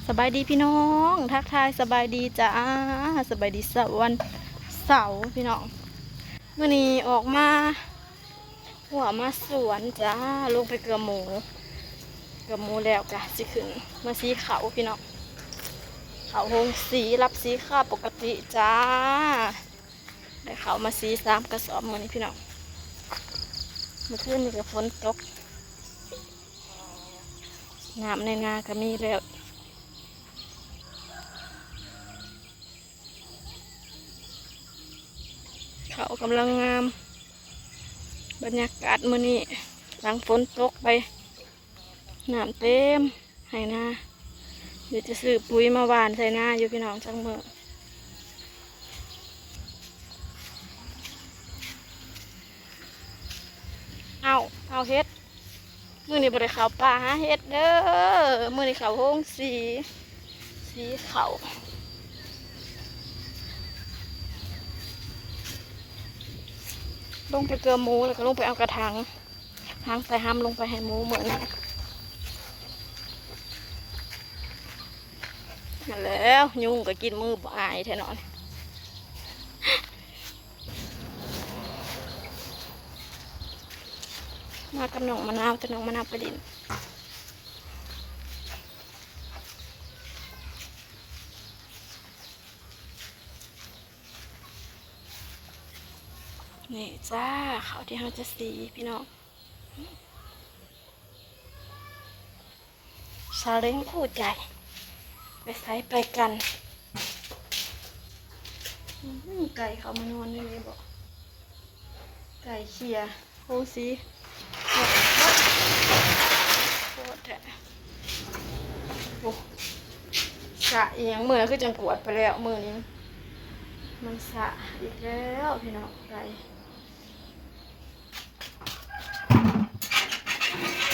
ສະບາຍດີພີ່ນ້ອງ ທັກທາຍສະບາຍດີຈ້າ ສະບາຍດີເຊົ້າວັນເສົາພີ່ນ້ອງ. ມື້ນີ້ອອກມາຮົ້ວມາສວນຈ້າ ລົງໄປເກືອໝູ ເກືອໝູແລ້ວກະຊິຂຶ້ນເມືອສີເຂົ້າພີ່ນ້ອງ. ເຂົ້າໂຮງສີ ຮັບສີຄາວປົກກະຕິຈ້າ. ໄດ້ເຂົ້າມາສີ່ສາມກະສອບມື້ນີ້ພີ່ນ້ອງ. ເມື່ອຄືນນີ້ກະຝົນຕົກ ນ້ຳໃນນາກະມີແລ້ວ. ເຂົ້າກຳລັງງາມ ບັນຍາກາດມື້ນີ້ ຫຼັງຝົນຕົກໄປ ນ້ຳເຕັມໄຮ່ນາ. ດຽວຈະຊື້ປຸ໋ຍມາຫວ່ານໃສ່ນາຢູ່ພີ່ນ້ອງຈັກມື້. ເອົາ ເອົາເຫັດ ມື້ນີ້ບໍ່ໄດ້ເຂົ້າປ່າຫາເຫັດເດີ ມື້ນີ້ເຂົ້າໂຮງສີ ສີເຂົ້າ. ລົງໄປເກືອໝູ ແລ້ວກະລົງໄປເອົາກະຖັງ ຫາງໃສ່ຫຳລົງໄປໃຫ້ໝູມື້ນີ້. ຫັ້ນແຫຼ້ວ ຍຸງກະກິນມືບໍ່ອາຍແທ້ເນາະ. ມາກັບນ້ອງມະນາວ ແຕ່ນ້ອງມະນາວໄປຫຼິ້ນ. ນີ້ຈ້າ ເຂົ້າທີ່ເຮົາຈະສີພີ່ນ້ອງ. ຊາເລັງຄູ່ໃຈ ໄປໃສໄປກັນ. ອືມ ໄກ່ເຂົ້າມານອນຢູ່ນີ້ບໍ? ໄກ່ເຂ່ຍໂຮງສີ ໂພດແທ້. ໂອ້ ສະອີ່ຫຍັງ ມື້ນັ້ນຄືຈັ່ງກວດໄປແລ້ວ ມື້ນີ້ມັນສະອີກແລ້ວພີ່ນ້ອງ ໄກ່. ເ